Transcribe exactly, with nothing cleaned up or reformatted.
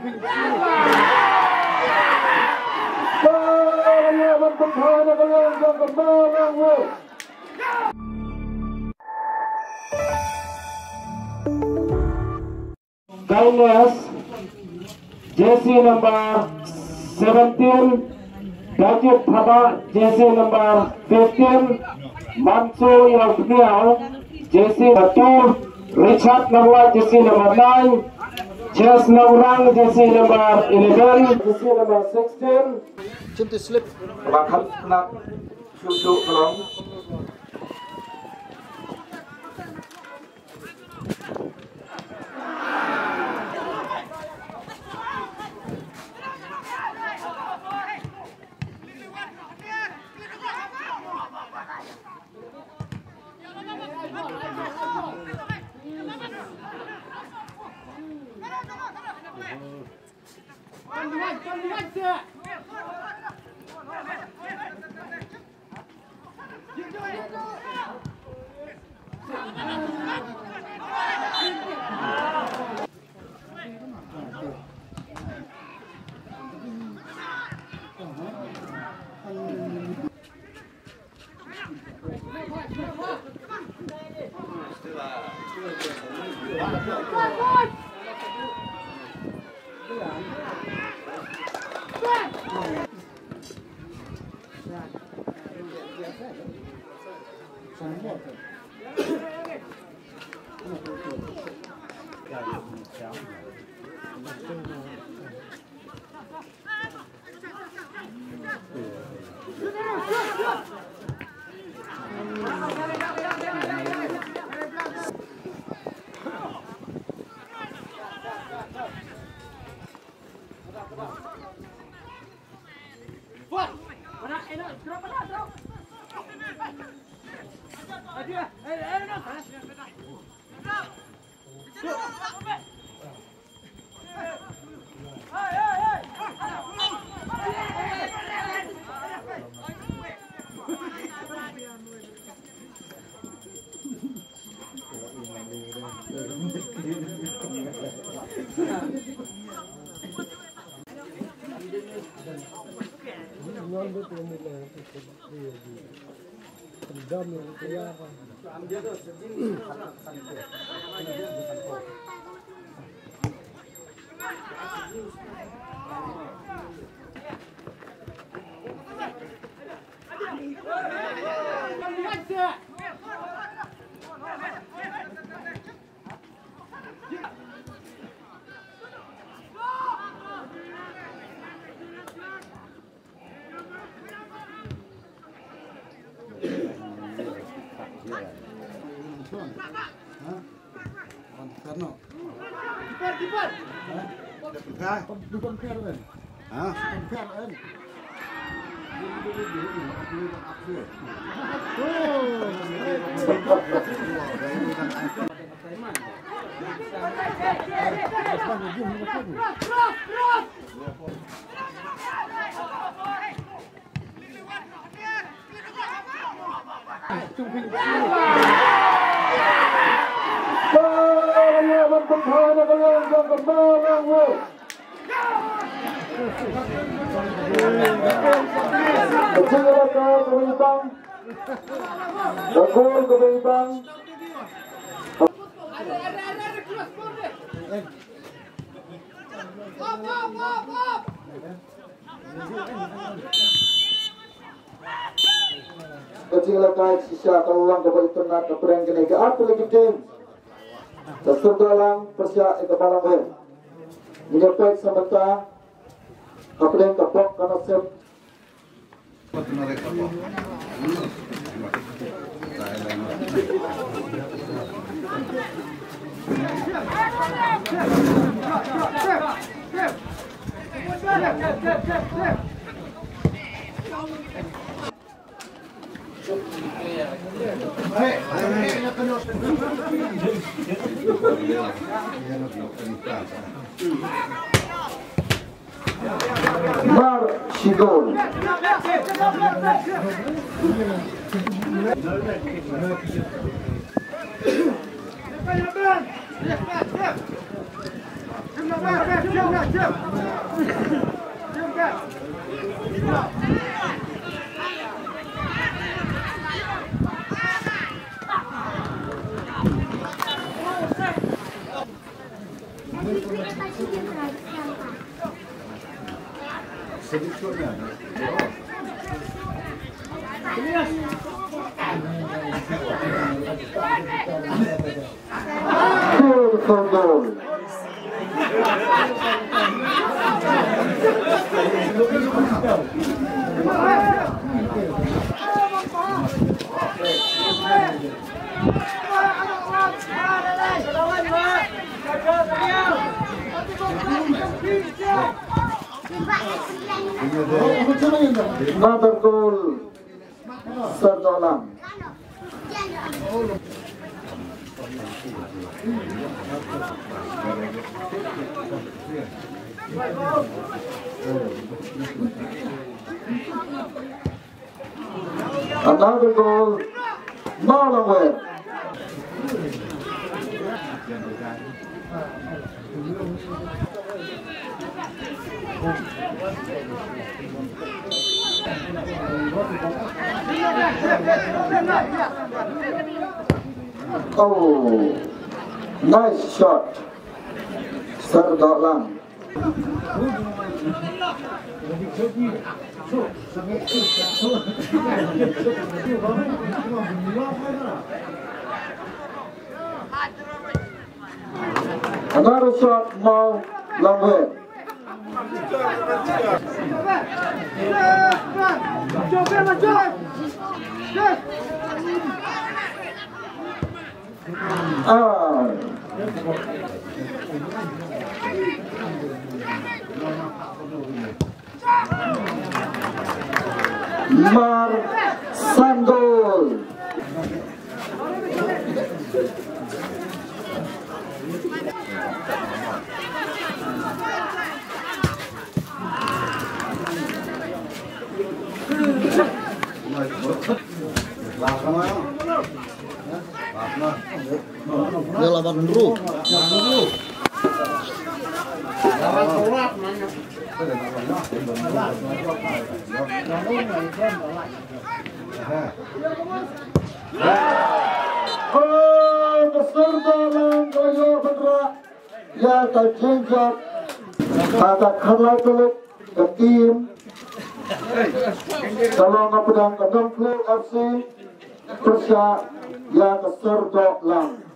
Kindness, jersey number seventeen, Dajit Thabah, jersey number fifteen, Manso Yalpnial, jersey number two, Richard Nangla, jersey number nine, Ches Nongrang, jersey number eleven, jersey number sixteen. Chim ti slip. Ba kham khnap shu shu ka long. Ka jingïalehkai shisha ka long kaba itynnad, ka pyrshang kane ka ar tylli ki team. Ka syrdoh lang pyrshah ïa ka Balang West. Ngin ïa peit sa mynta hapdeng ka bok ka nasib. Mar shidul. Beautiful goal. Another goal. Serdang. Another goal. Mawlangwet. Oh, nice shot. Serdang. Another shot, Mawlangwet. Ah. Mar Sandol. Dia lawan Nru. Oh, ka Serdang ka la ïoh ban rah ïa ka jingjop. Ka Kharlai Tuluk, ka team ka long ka pdeng ka Nongkhliew F C, pyrshah ïa ka Serdang.